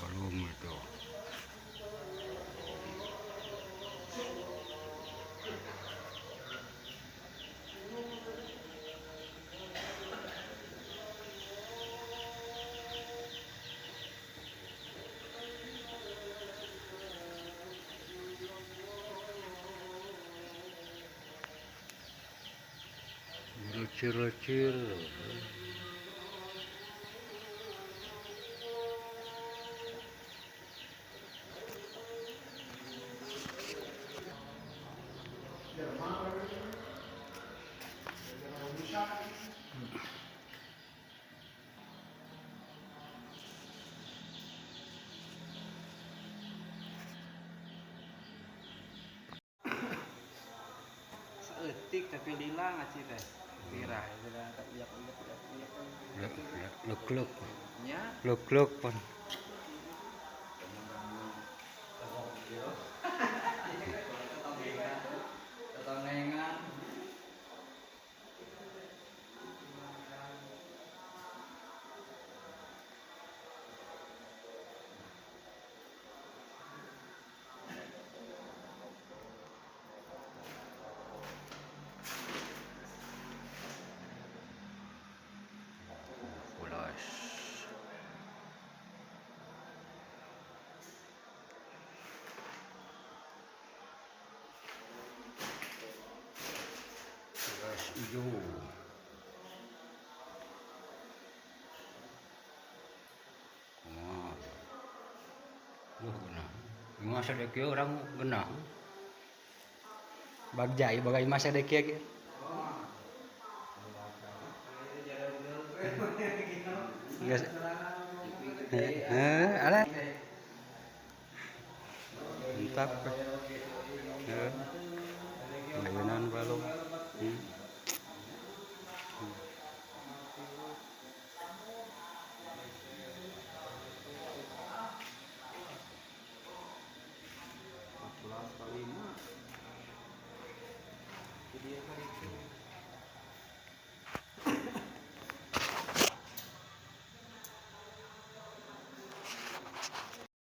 Belum itu. Lecir-lecir. Seetik tapi lila ngaci teh. Pirah itu dah tak liak-liak liak. Lek-lek. Nya. Lek-lek pan. Tetongengan. Pulas. Pulas hijau. Kumaha. Loh genah. Masa dek ieu urang genah. Bagja ieu bagai masa dek ieu. Geus. Heeh, alah. Mantap. Heeh. Ayunan balong.